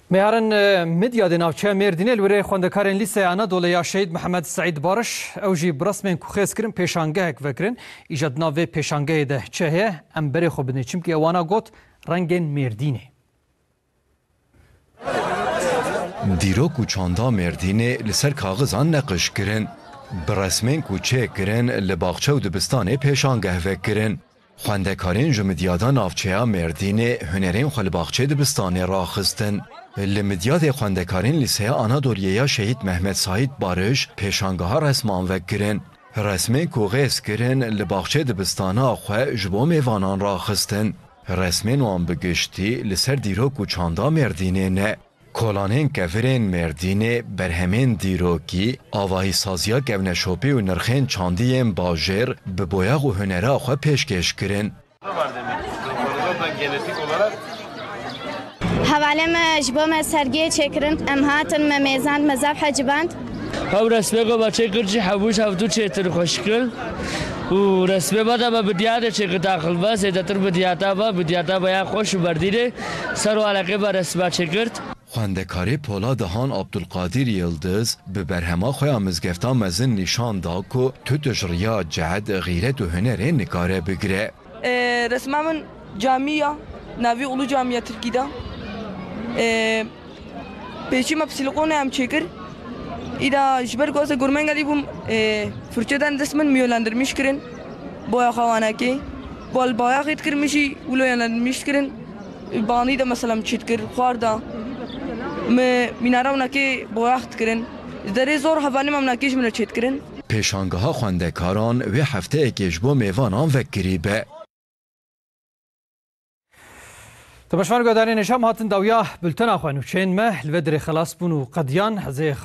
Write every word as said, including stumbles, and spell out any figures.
Meharin, e, Midyadê navçeya Mêrdînê li wêrê xwendekarên Lîseya Anadolê ya Şehîd Mihemed Seîd Bariş, ew jî bi resmên ku xêz kirin pêşangehek vekirin. Îja di nav vê pêşangehê de çi heye? Em berê xwe bidin, çimkî ewana got rengên Mêrdînê. Dîrok û çanda Mêrdînê li ser kaxizan neqiş kirin. Bi resmên ku çêkirin li baxçe û dibistanê pêşangeh vekirin. Xwendekarên ji Midyada navçeya Mêrdînê hunerên xwe li baxçê dibistanê raxistin. Li Midyadê xwendekarên Lîseya Anadoliyê ya Şehîd Mehmet Saîd Barış pêşangeha resman vekirin. Resmên ku xêz kirin li baxçê dibistana xwe ji bo mêvanan raxistin. Resmên wan bi giştî li ser dîrok û çanda Mêrdînê ne. Kolanên kevirên Mêrdînê, berhemên dîrokî, avahîsaziya kevneşopî û nirxên çandî yên bajêr bi boyax û hunera xwe pêşkêş kirin. Hevalê me ji bo me sergiyê çêkirin. Em hatin, me mêzand, me zaf heciband. Ew resmê ku me çêkir jî hemû ji hevdû çêtir xweşik in. Û resmê me de me bi diyadê çêkir daxil me, zêdetir bi diyata me, bi diyata me ya xweş û Mêrdînê ser û alaqê me resma çêkirt. Xwendekarê Pola Dihan Abdulkadir Yildiz bi berhema xwe ya Mizgefta Mezin nîşan da ku tu tişt riya cehd, xîret û hunerê nikare bigire. Ee, resma min camiya, navî Ulu Camiya Tirkî de. Ee, pêçî me bi sîlikonê em çêkir. Îda ji ber ku ez ê gurmengelî bûm, ee, fırçeden dest min miyolendirmiş kirin. Boya xwe wanekê. Bol boya xêt kir, min jî wilo yenenmiş kirin. Banî de mesela min çêt kir, xwar da. Mi mînara winekê boyax dikirin. Ji derê zor hevalê me winekê ji min re çêt kirin. Pêşangeha xwendekaran wê hefteyekê ji bo mêvanan vekirî be. Temaşevan guhdarên hêja, em hatin dawiya bultena xwe, nûçeyên me li vê dirê xelas bûn û qediyan. Ez ê